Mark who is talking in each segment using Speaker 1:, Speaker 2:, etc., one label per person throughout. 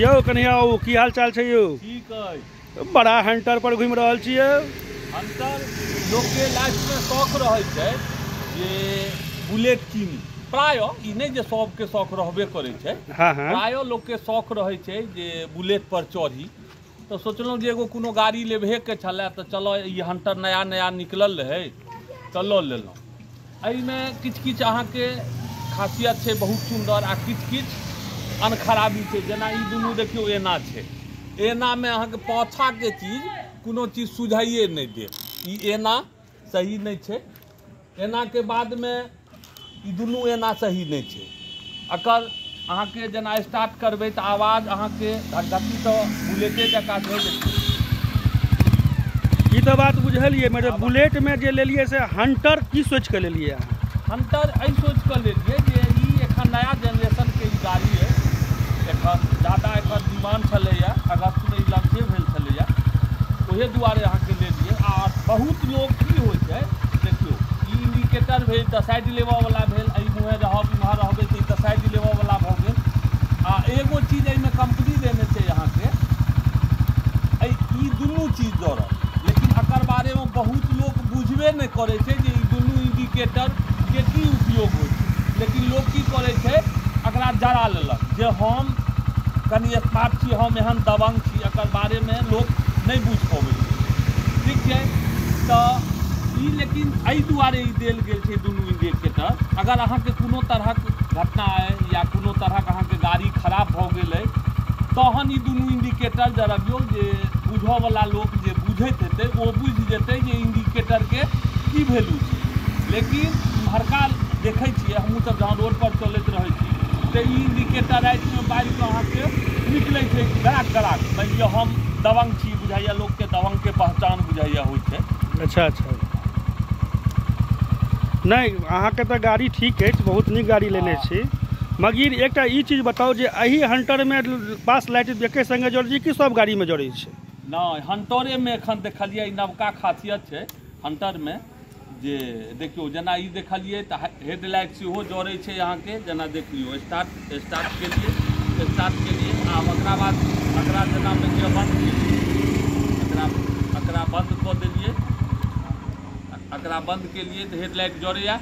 Speaker 1: यौ कन्हैया बाबू, की हाल चाल छै यौ?
Speaker 2: ठीक है।
Speaker 1: बड़ा हंटर पर घुमि रहल छियै।
Speaker 2: हंटर लोकके लाइफमे शौक रहै छै जे बुलेट कीनी। प्रायः ई नहि जे सबके शौक रहबे करै छै।
Speaker 1: हाँ हाँ।
Speaker 2: प्रायः लोकके शौक रहै छै जे बुलेट पर चढ़ी। तऽ सोचलहुँ जे एगो कोनो गाड़ी लेबहेके छलै, तऽ चलऽ ई हंटर नया नया निकलल रहै तऽ लऽ लेलहुँ। एहिमे किछु किछु अहाँके खासियत छै बहुत सुन्दर, आ किछु किछु अनखराबी छै। जेना ई दुनू देखियौ एना छै, एनामे अहाँके पाछाके चीज कोनो चीज सुझाइए नहि देत। ई एना सही नहि छै। एनाके बादमे ई दुनू एना सही नहि छै। एकर अहाँके जेना स्टार्ट करबै तऽ आवाज अहाँके धकधकी तऽ बुलेटे जकाँ छै। देखियौ
Speaker 1: ई तऽ बात बुझलियै, मगर बुलेटमे जे लेलियै से हंटर की सोचि कऽ लेलियै अहाँ?
Speaker 2: हंटर एहि सोचि कऽ लेलियै जे ई एखन नया जेनरेशनके ई गाड़ी अइ। एखन ज्यादा एकर डिमांड छलैए, अगस्तमे ई लॉन्चे भेल छलैए, ओहे दुआरे अहाँके लेलियै। आ बहुत लोक की होइ छै, देखियौ ई इंडिकेटर भेल तऽ साइड लेबऽवला भेल, एहि मुँहे रहब इम्हर रहबै तऽ ई तऽ साइड लेबऽवला भऽ गेल। आ एगो चीज एहिमे कम्पनी देने छै अहाँके, एहि ई दुनू चीज जड़त, लेकिन एकर बारेमे बहुत लोक बुझबे नहि करै छै जे ई दुनू इंडिकेटरके की उपयोग होइ छै। लेकिन लोक की करै छै, एकरा जरा लेलक जे हम कनि स्मार्ट छी, हम एहन दबंग छी। एकर बारेमे लोक नहि बुझि पबै छै। ठीक छै, तऽ ई लेकिन एहि दुआरे ई देल गेल छै दुनू इंडिकेटर। अगर अहाँके कोनो तरहक घटना अइ या कोनो तरहक अहाँके गाड़ी खराब भऽ गेल अइ, तहन ई दुनू इंडिकेटर जरबियौ, जे बुझऽवला लोक जे बुझैत हेतै ओ बुझि जेतै जे इंडिकेटरके की वैल्यू छै। लेकिन इम्हरका देखै छियै हमहूँसभ जहन रोडपर चलैत रहै छी तऽ ई इंडिकेटर रातिमे बारिकऽ अहाँके निकलै छै गड़ाक गड़ाक। मानि लिअ हम दबंग छी, बुझाइए लोकके दबंगके पहचान बुझाइए होइ छै।
Speaker 1: अच्छा अच्छा। नहि, अहाँके तऽ गाड़ी ठीक अछि, बहुत नीक गाड़ी लेने छी। मगर एकटा ई चीज बताउ जे एहि हंटरमे पास लाइट एके सङ्गे जड़ै छै कि सब गाड़ीमे जड़ै छै?
Speaker 2: नहि, हंटरेमे एखन देखलियै ई नवका खासियत छै हंटरमे, जे देखियौ जेना ई देखलियै तऽ हेडलाइट सेहो जड़ै छै अहाँके। जेना देख लियौ, स्टार्ट केलियै, स्टार्ट केलियै, आ ओकरा बाद एकरा जेना मानि लिअ बन्द केलियै, एकरा बन्द कऽ देलियै, एकरा बन्द केलियै तऽ हेडलाइट जड़ैया।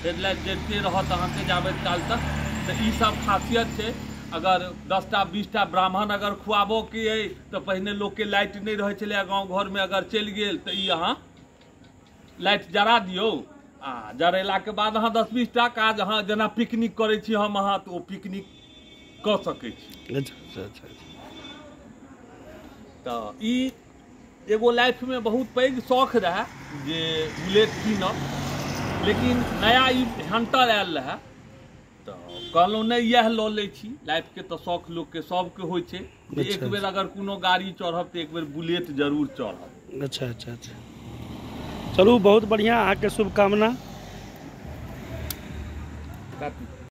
Speaker 2: हेडलाइट जरिते रहत अहाँके जाबैत काल तक। तऽ ई सब खासियत छै। अगर 10टा 20टा ब्राह्मण अगर खुआबऽके अइ तऽ पहिने लोकके लाइट नहि रहै छलै गाँव घरमे, अगर चलि गेल तऽ ई अहाँ लाइट जरा दियौ, आ जरेलाके बाद अहाँ 10-20 टा काज अहाँ जेना पिकनिक करै छी हम अहाँ, तऽ ओ पिकनिक कऽ सकै छी।
Speaker 1: अच्छा अच्छा अच्छा।
Speaker 2: तऽ ई एगो लाइफमे बहुत पैघ शौख रहए जे बुलेट कीनब, लेकिन नया ई हंटर आयल रहए तऽ कहलहुँ नहि इएह लऽ लै छी। लाइफके तऽ शौख लोकके सबके होइ छै जे एक बेर अगर कोनो गाड़ी चढ़ब तऽ एक बेर बुलेट जरूर चढ़ब।
Speaker 1: अच्छा अच्छा अच्छा। चलू बहुत बढ़िआँ, अहाँके शुभकामना।